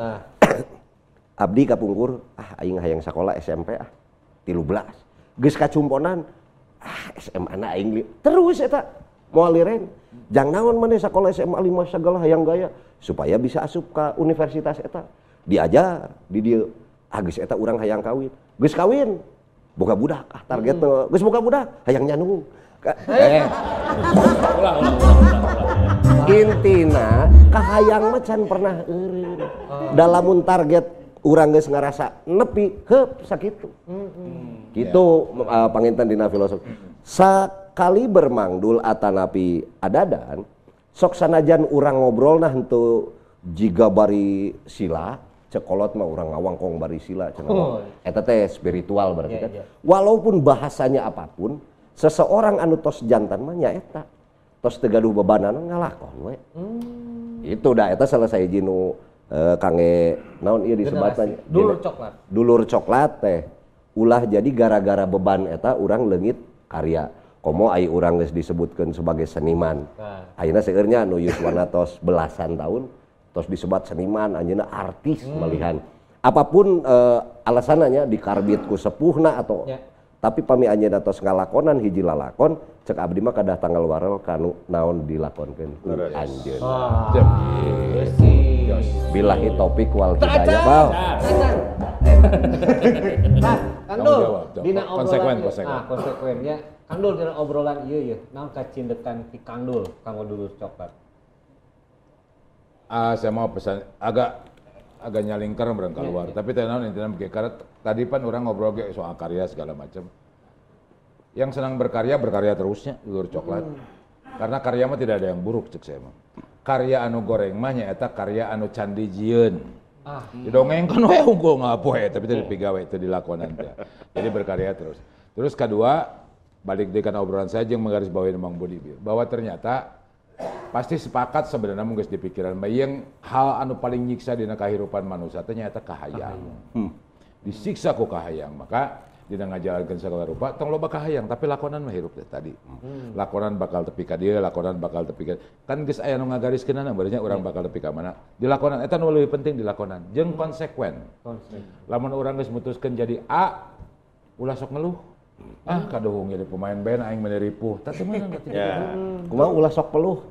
Abdi kapungkur, aing hayang sakola SMP 13. Geus kacumponan, SMA na aing terus eta moal liren. Jang naon maneh sakola SMA 5 sagala hayang gaya supaya bisa asup ka universitas eta. Diajar di dieu, geus eta urang hayang kawin. Geus kawin, boga budak, target geus boga budak, hayang nyanung. Ulang. Intina kahayang mah can pernah eureun. Dalamun target urang geus ngarasa nepi heup sakitu. Gitu panginten dina filosofi. Sakali bermangdul atanapi adadan sok sanajan urang ngobrol nah henteu jiga bari sila cekolot mah urang ngawangkong bari sila cenah. Eta teh spiritual berarti kan. Walaupun bahasanya apapun, seseorang anu tos jantan mah nya eta. Tos teu gaduh bebanana ngalakon we. Itu dah eta selesai jinu kangge naon ieu disebatna dulur coklat. Dulur coklat teh ulah jadi gara-gara beban eta urang leungit karya. Komo ai urang geus disebutkeun sebagai seniman. Ayeuna seueur nya nu yuswana tos belasan tahun tos disebat seniman, anjeunna artis malihan. Apapun alasannya dikarbit ku sepuhna atau tapi pami anjeunna tos ngalakonan hiji lalakon cek abdi mah kadah tanggal warel kanu naon dilakonkeun ku anjeunna. Billahi taufik wal hidayah. Bal. Kang Dul, dina obrolan konsekuen ya. Kang Dul dina obrolan ieu ye, naon kacindekan ti Kang Dul kanggo dulur coklat? Saya mau pesan agak nyalingkar bareng keluar, tapi teh naon intina begini, karena tadi pan orang ngobrol ge soal karya segala macam. Yang senang berkarya berkarya terusnya dulur coklat. Karena karya mah tidak ada yang buruk cek saya mah. Karya anu goreng mah nyaeta karya anu candi jieun. Didongengkeun we unggul ngapoe tapi teu dipigawe teu dilakonan teh. Jadi berkarya terus. Terus kedua, balik deui kana obrolan saya jeung menggarisbawahi Mang Budi bahwa ternyata pasti sepakat sebenarnya mun geus di pikiran mah yang hal anu paling nyiksa dina kahirupan manusia teh nyaeta kahayang. Disiksa ku kahayang, maka dina ngajalankeun segala rupa tong loba kahayang tapi lakonan mah hirup teh tadi. Lakonan bakal tepi ka dieu, lakonan bakal tepi ka kan geus aya nu ngagariskeunana barunya urang bakal tepi ka mana. Di lakonan eta nu leuwih penting di lakonan jeung konsekuen. Lamun urang geus mutuskeun jadi A ulah sok ngeluh. Kaduhung jadi pemain band aing meni ripuh. Tah teu meunang teh. Kumaha ulah sok peluh.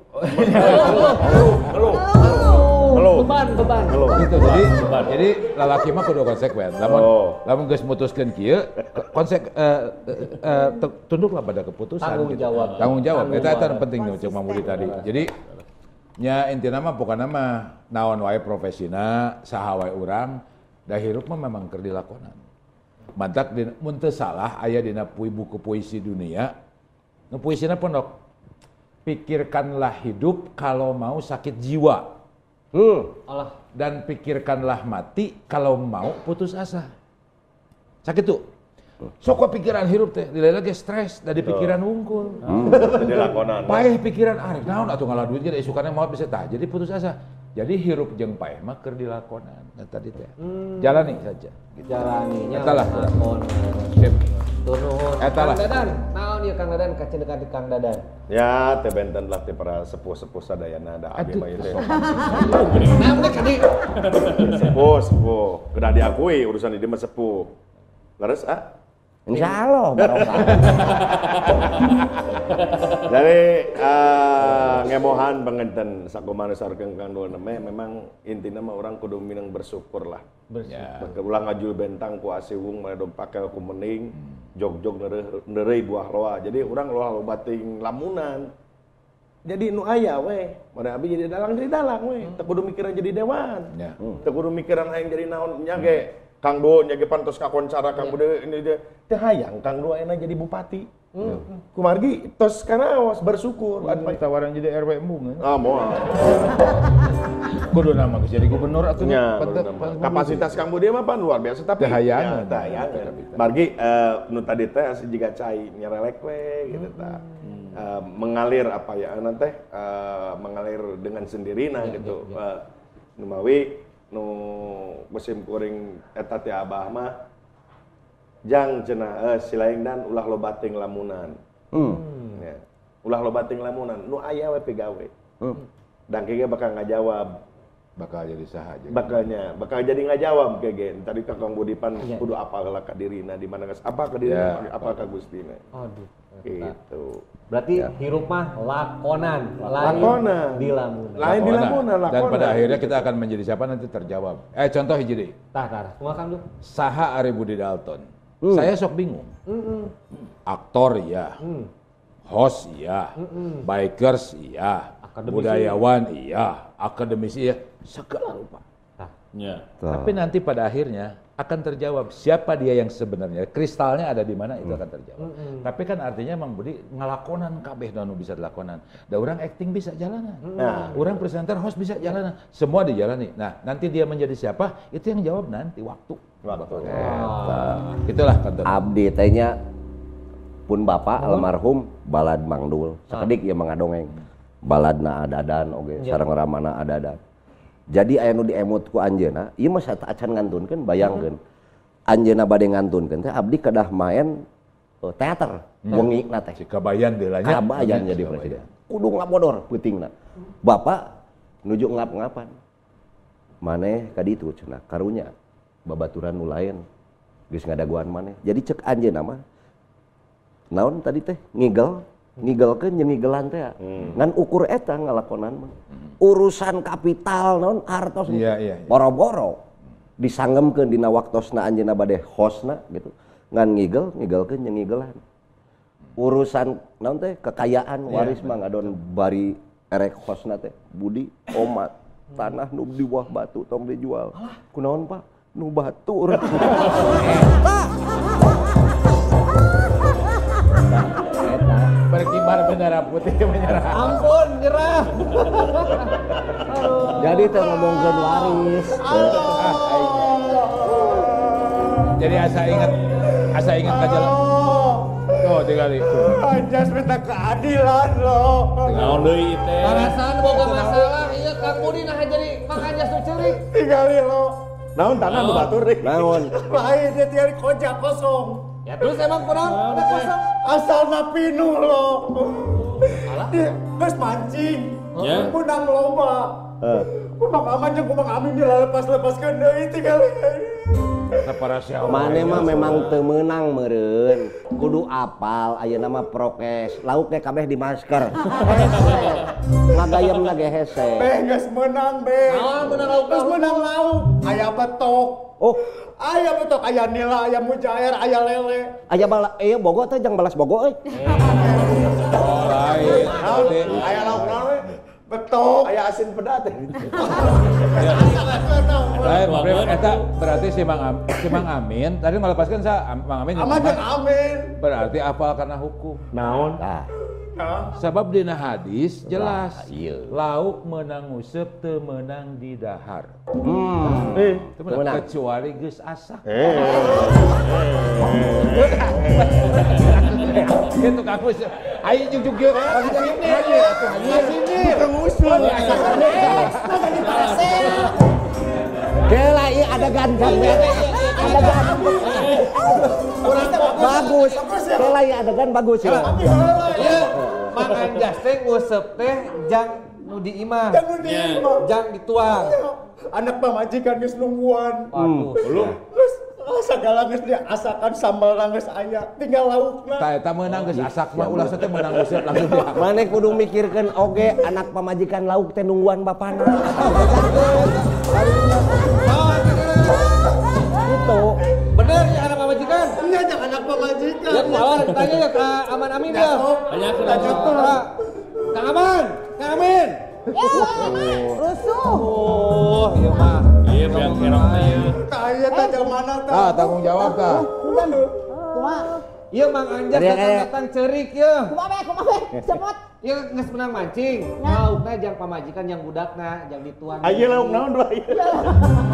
Ngeluh. Beban. Gitu. Jadi lalaki mah kudu konsekuen. Lamun geus mutuskeun kieu, tunduklah pada keputusan. Tanggung jawab. Tanggung jawab. Eta penting nu cek Mang Budi tadi. Jadi nya intina mah pokona mah naon wae profesina, saha wae urang, da hirup mah memang keur dilakonan. Mantak mun teu salah aya dina buku puisi dunia. Nu puisina pondok. Pikirkanlah hidup kalau mau sakit jiwa. Allah. Dan pikirkanlah mati kalau mau putus asa. Sakit tuh. Sok pikiran hirup teh, dileulah ge stres da di pikiran wungkul. Jadi lakonan. Paeh pikiran arek naon atuh ngalah duit ge da isukana maot bisa tah. Jadi putus asa. Jadi hirup jeung paeh mah keur dilakonan. Nah, tadi teh. Jalani saja. Gitu. Jalaninya. Eta lah. Sip. Nuhun. Eta lah. Dadan, naon naon ieu Kang Dadan kacendekan di Kang Dadan? Ya, teh benten lah teh para sepuh-sepuh sadayana da abi mah ieu teh. Sepuh, sepuh. Kedah diakui urusan di mah sepuh. Leres ah? Insyaallah barokah. Jadi ngebohan pangenten sakumaha sareng Kang Dul neme memang intina mah urang kudu minang bersyukur lah. Bersyukur. Ulah ngajul bentang ku asiwung maledog pakel ku mening, jog-jog neureuy buah loa. Jadi urang loa loba teuing lamunan. Jadi nu aya we, mana abi jadi dalang we. Teu kudu mikiran jadi dewan. Teu kudu mikiran hayang jadi naon nya ge. Kang Do nya ge pantos kakoncara Kang Bude ini dia teu hayang Kang Do ayeuna jadi bupati. Kumargi tos karaos bersyukur. Tawaran jadi RW embung. Ah moal. Kudu nama geus jadi gubernur atuh nya. Kapasitas Kang Budi mah pan luar biasa tapi teu hayang. Teu hayang. Margi nu tadi teh jiga cai nyerelek we gitu tah. Mengalir apa ya ayeuna teh mengalir dengan sendirina gitu. Nu mawi nu musim kuring eta teh abah mah jang cenah silaing dan ulah loba teuing lamunan. Ya. Ulah loba teuing lamunan nu aya we pigawe. Dan kege bakal ngajawab. Bakal jadi saha aja. Bakalnya, bakal jadi ngajawab kege. Tadi Kang Budi pan kudu apal heula ka dirina di mana geus apa ka dirina apa ka Gustina. Aduh. Gitu. Berarti hirup mah lakonan, lain di lamunan. Lain di lamunan, lakonan. Dan pada akhirnya kita akan menjadi siapa nanti terjawab. Contoh hiji deui. Tah, tah. Kumaha Kang Dul? Saha Ari Budi Dalton. Saya sok bingung. Aktor ya. Host iya. Bikers iya. Budayawan iya, akademisi iya, segala rupa. Ya. Tapi nanti pada akhirnya akan terjawab siapa dia yang sebenarnya, kristalnya ada di mana itu akan terjawab. Tapi kan artinya Mang Budi ngelakonan kabeh nu bisa dilakonan. Da orang acting bisa jalanan. Orang presenter host bisa jalanan. Semua dijalani. Nah, nanti dia menjadi siapa itu yang jawab nanti waktu. Waktu. Itulah kantor. Abdi teh nya pun bapak almarhum balad Mang Dul. Sakedik ieu mah ngadongeng. Baladna adadan oge sareng ramana adadan. Jadi aya nu diemut ku anjeunna, ieu mah acan ngantunkeun bayangkeun. Anjeunna bade ngantunkeun teh abdi kedah main teater wengina teh. Si kabayan deui nya. Kabayan jadi presiden. Kudu ngabodor peutingna. Bapak nuju ngap-ngapan. Maneh ka ditu cenah karunya babaturan nu lain geus ngadaguan maneh. Jadi cek anjeunna mah naon tadi teh ngigel ngigelkeun jeung ngigelan teh ngan ukur eta ngalakonan mah urusan kapital naon artos boro-boro disanggemkeun dina waktosna anjeunna bade hostna gitu ngan ngigel ngigelkeun jeung ngigelan urusan naon teh kekayaan waris mah ngadon bari erek hostna teh Budi omat tanah nu di bawah batu tong dijual kunaon Pak nu batur eta berkibar bendera putih menyerah. Ampun, nyerah. Jadi teh ngomongkeun waris. Jadi asa ingat ka jalan. Tuh tinggal itu. Anjas minta keadilan loh. Naon deui teh? Perasaan boga masalah ieu Kang Budi nah jadi Mang Anjas nu ceurik. Tinggali lo. Naon tanah nu batur deui. Naon? Lain dia tinggal kojak kosong. Ya terus emang kunaon udah kosong? Asalna pinuh lo. Dia geus mancing. Menang lomba. Ku Mang Aman jeung ku Mang Amin dilepas-lepaskeun deui tinggal. Mane mah memang teu meunang meureun. Kudu apal ayeuna mah prokes. Lauk ge kabeh di masker. Ngagayemna ge hese. Beh geus meunang beh. Naon meunang lauk? Geus meunang lauk. Aya betok. Oh, aya betok, aya nila, aya mujair, aya lele. Aya bala ieu bogo teh jang balas bogo euy. Oh, lain. Aya lauk naon we? Betok, aya asin pedas teh. Lain, eta berarti si Mang Amin tadi melepaskan sa Mang Amin. Aman jeung Amin. Berarti apal karena hukum. Naon? Tah. Sebab dina hadis jelas lauk menang nguseup teu meunang didahar. Kecuali geus asak. Itu kamu ayo jujuk ge. Kela ieu ada gantengnya. Ada ganteng. Bagus. Kela ya adegan bagus ya. Iya, Mang Anjas teh nguseup teh jang nu di imah. Jang nu di imah. Jang dituang. Anak pamajikan geus nungguan. Waduh. Terus segala geus diasakan sambal geus aya, tinggal laukna. Tah eta meunang geus asak mah ulah teh meunang useup langsung dia. Maneh kudu mikirkeun oge anak pamajikan lauk teh nungguan bapana. Gitu. Bener ya anak pamajikan? Iya, jangan anak pamajikan. Ya malah tanya ya ke Aman Amin ya. Tanya Kang Aman, Kang Amin. Ya, rusuh. Oh, iya mah. Iya, biang kerok teh ieu. Tah ieu tah mana tah? Ah, tanggung jawab tah. Kumaha? Ieu Mang Anjas datang ceurik ieu. Kumaha be, kumaha be? Cepot. Ieu geus menang mancing. Laukna jang pamajikan jang budakna, jang dituang. Ayeuna lauk naon dua ieu?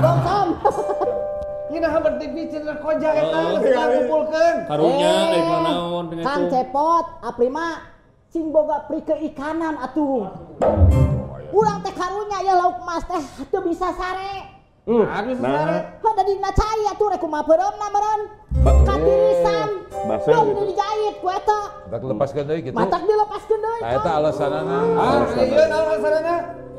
Gongsom. Ieu nah berarti cenah koja eta geus ngumpulkeun. Karunya euy naon dengan Kang Cepot, apri mah cing boga pri keikanan atuh. Urang teh karunya ya lauk emas teh teu bisa sare. Aduh sare. Heuh da dina cai atuh rek kumaha peureumna meureun. Katirisan. Dong dijahit ku eta. Matak dilepaskeun deui kitu. Matak dilepaskeun deui. Tah eta alasanana. Ah, ieu naon alasanana?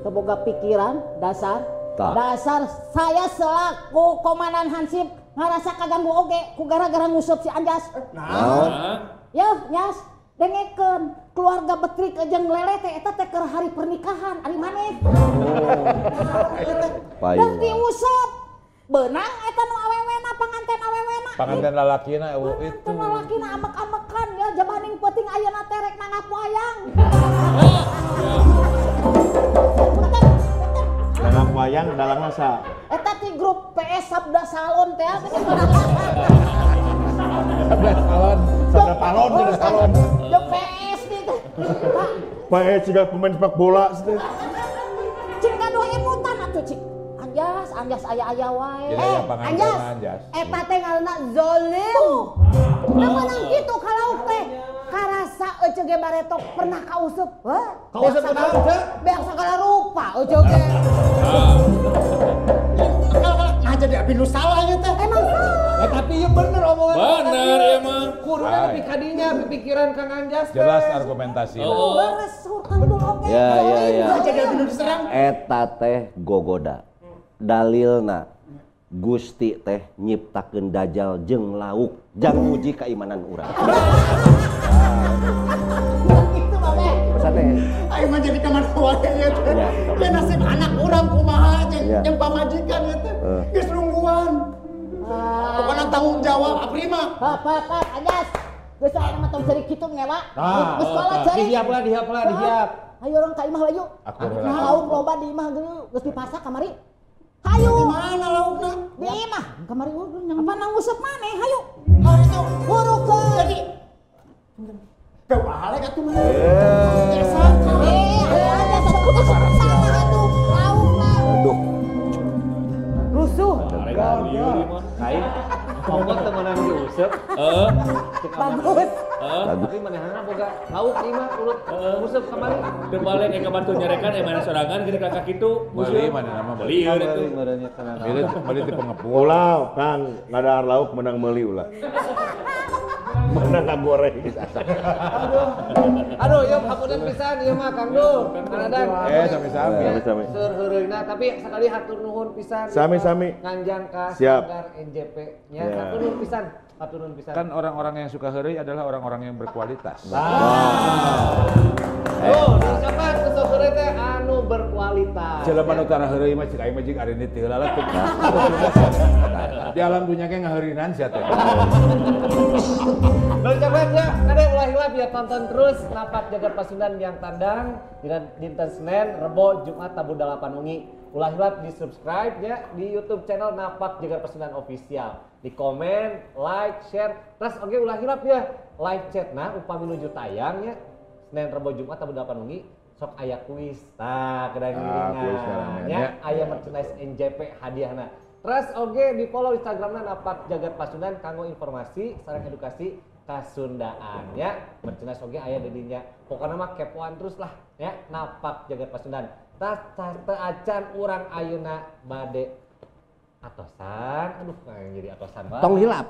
Teu boga pikiran dasar. Dasar saya selaku komandan Hansip ngarasa kaganggu oge ku gara-gara nguseup si Anjas. Nah. Yeuh, Nyas. Dengekeun keluarga Betrik jeung Lele teh eta teh keur hari pernikahan ari maneh. Dan diuseup beunang eta nu awewena panganten awewena. Panganten lalakina eueuh itu. Panganten lalakina amek-amekan ya jabaning peuting ayeuna teh rek nanggap wayang. Nanggap wayang dalangna sa. Eta ti grup PS Sabda Salon teh. Sabda Salon. Sabda Palon, Sabda Salon. Jeung PS gitu. PS juga pemain sepak bola sih. Cing gaduh emutan atuh cik. Anjas, Anjas aya-aya wae. Anjas. Eta teh ngaranna zolim. Teu meunang kitu ka lauk teh. Karasa ece ge baretok pernah kauseup. Heuh. Kauseup kunaon, Ceu? Beak sagala rupa ece ge. Nah jadi abi nu salah ieu teh. Emang salah. Ya, tapi iya bener omongan. Bener ya mah. Kuduna lebih kadinya pikiran Kang Anjas. Jelas argumentasi. Oh. Beres Kang Dul oge. Ya ya ya. Jadi abi nu diserang. Eta teh gogoda. Dalilna Gusti teh nyiptakeun dajal jeung lauk jang nguji keimanan urang. Itu mah teh. Aing mah jadi kamar wae ieu teh. Ya nasib anak urang kumaha jeung pamajikan ieu teh. Geus nungguan. Pokoknya tanggung jawab abri mah. Pap, Anjas. Geus aya mah tong ceurik kitu ngewa. Geus kolot ceurik. Dihiap lah, dihiap lah, dihiap. Hayu urang ka imah hayu. Lauk loba di imah geus dipasak kamari. Hayu. Di mana laukna? Di imah. Kamari urang apa nang useup maneh hayu. Hayu burukeun. Jadi teu bahalek atuh mah. Biasa. Anjas atuh salah atuh laukna. Aduh. Rusuh. Kain, ongkot temenan diuseup. Heeh. Bagus. Tapi manehna boga lauk ieu mah urut useup kamari. Teu balik ka bantu nyarekan mana sorangan gini kakak kitu. Meuli manehna mah meuli ieu. Meuli ti pengepul. Ulah, Kang, ngadahar lauk menang meuli ulah. Menang kagoreng. Aduh, ieu hapunten pisan ieu mah Kang Dul. Kang Adan. Sami-sami. Sami-sami. Seur heureuyna tapi sakali hatur nuhun pisan. Sami-sami. Nganjang ka Sanggar NJP nya. Hatur nuhun pisan. Hatur nuhun pisan. Kan orang-orang yang suka heureuy adalah orang-orang yang berkualitas. Oh, siapa sok heureuy teh anu berkualitas. Jelema nu tara heureuy mah cik aing mah jeung ari teu heula lah. Di alam dunya ge ngaheureunan sia teh. Lalu coba ya, ada ulah hilap ya tonton terus Napak Jagat Pasundan yang tandang dinten Senin, Rebo, Jumat tabuh 8 wengi. Ulah hilap di subscribe ya di YouTube channel Napak Jagat Pasundan Official. Di komen, like, share, terus oke ulah hilap ya live chat nah upami nuju tayang ya Senin, Rebo, Jumat tabuh 8 wengi sok aya kuis. Nah, kedai ngiringan ya aya merchandise NJP hadiahna. Terus oke di follow Instagramna Napak Jagat Pasundan kanggo informasi sareng edukasi kasundaan ya. Merchandise oge aya di dinya. Pokokna mah kepoan terus lah ya Napak Jagat Pasundan. Tas teu acan urang ayeuna bade atosan. Aduh, jadi atosan banget. Tong hilap.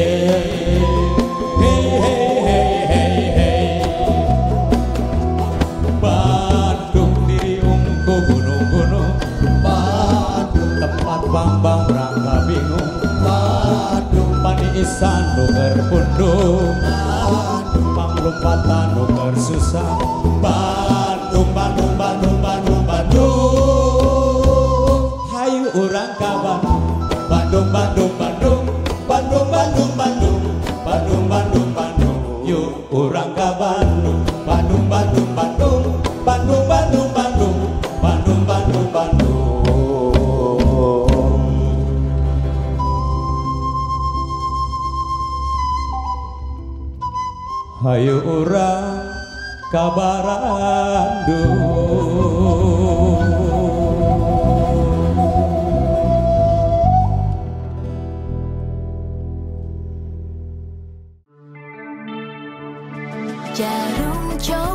Paniisan nu keur pundung, panglumpatan nu keur susah. Bandung, Bandung, Bandung, Bandung, Bandung, hayu urang ka Bandung. Bandung, Bandung, Bandung, Bandung, Bandung, Bandung, Bandung, Bandung, Bandung, yuk urang ka Bandung. Bandung, Bandung, Bandung, Bandung, Bandung, Bandung, Bandung, Bandung, Bandung. Hayu urang ka Bandung. Jarum coklat.